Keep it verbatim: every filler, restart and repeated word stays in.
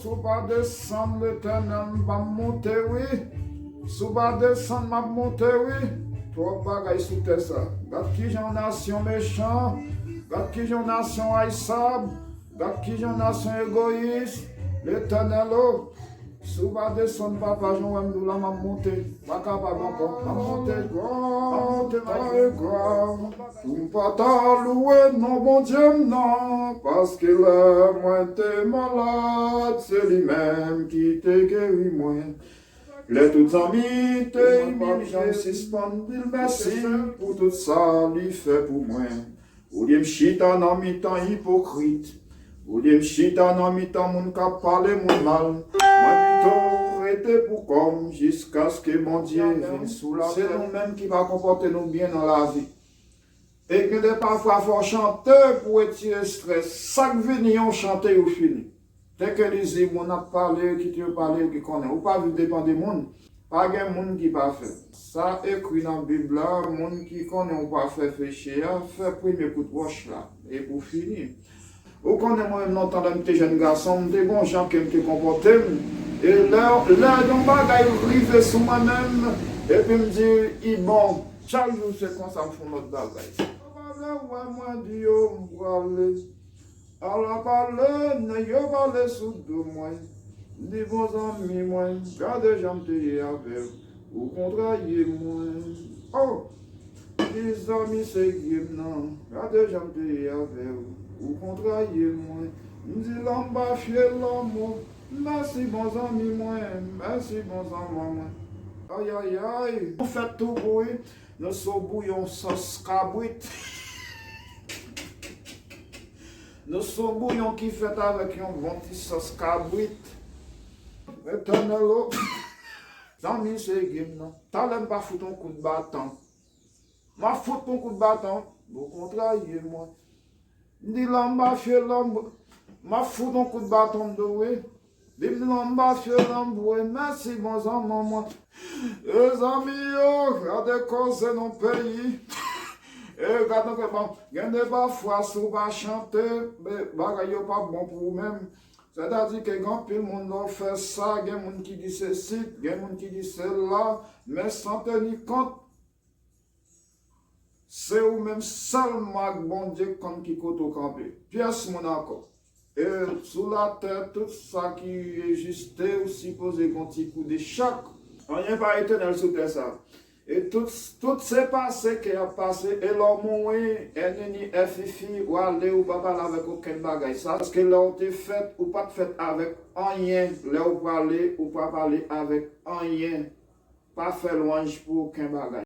Si w pa desann, Letènèl, m ap monte, wi. Si w pa desann, m ap monte, wi. Twòp bagay sou tè sa. Gad kijan yon nasyon mechan. Gad kijan yon nasyon ayisab. Gad kijan yon nasyon egoyis. Letènèl, o, si w pa desann, papa, jan w wè m di w la, m ap monte. M pa kapab ankò. M ap monte. M ap monte, malgre. Pou m pa ta louwe non Bondye m nan, paske lè mwen te malad, se li menm ki te geri mwen. Lè tout zanmi te imilye, m pa janm sispann di l mèsi pou tout sa li fè pou mwen. Olye m chita nan mitan ipokrit, olye m chita nan mitan moun k ap pale moun mal, mwen pito rete pou kò m jiskaske Bondye vin sou latè. Se nou menm ki pa konpòte nou byen nan lavi. E gen de pafwa fò w chante pou w retire estrès. Sa k vini, yon chante, yo fini. Tèlke li di, moun ap pale, yo kite yo pale, yo ki konnen. Ou pa viv depann de moun. Pa gen moun ki pafè. Sa ekri nan Bib la, moun ki konnen ou pafè peche a, fè premye kout wòch la. Epi w fini. Ou konnen mwen menm lontan lè m te jèn gason, m te gon jan ke m te konpòte m. E lè, lè yon bagay rive sou mwen menm, epi m di, i bon, chak jou se konsa m fè yon lòt bagay. Yo pa vle wè mwen, di yo m prale. Ala pale, nèg yo pale sou do mwen. M di bon zanmi mwen, gade jan m te ye avè w, ou kontrarye mwen. Oh! Di zanmi serye m nan, gade jan m te ye avè w, ou kontrarye mwen. M di lanmou pa fye lanmou. Mèsi bon zanmi mwen, mèsi bon zanmi mwen. Ayayay. Nou fèt tou gou wi. Nou sou bouyon sòs kabrit. Nou sou bouyon ki fèt avèk yon bon ti sòs kabrit. Letènèl o. Zanmi serye m nan. Talè m pa fout yon kout baton. M ap fout yon kout baton. Ou kontrarye mwen. M di lanmou pa fye lanmou. M ap fout yon kout baton m tou wi. Di m lanmou pa fye lanmou wi. Mèsi bon zanmi mwen. E zanmi yo, gade koze nan peyi. E gade nan peyi, bon, gen de pafwa si w pa chante, be, bagay yo p ap bon pou ou menm. Sètadi ke gen anpil moun lè w fè sa, gen moun ki di sesi, gen moun ki di sela, men san teni kont, se ou menm sèlman ak Bondye k konn ki kote w kanpe. Pyès moun ankò. E sou latè, tout sa ki egziste, ou sipoze gen yon ti kou de chak. Anyen pa etènèl sou tè sa. E tout, tout se pase ke y ap pase. E lè w mouri, ènini, èfifi, w ale, ou pa pale avèk okenn bagay. Sa, paske lè w te fèt, ou pa t fèt avèk anyen. Lè w prale, ou pa pale avèk anyen. Pa fè lwanj pou okenn bagay.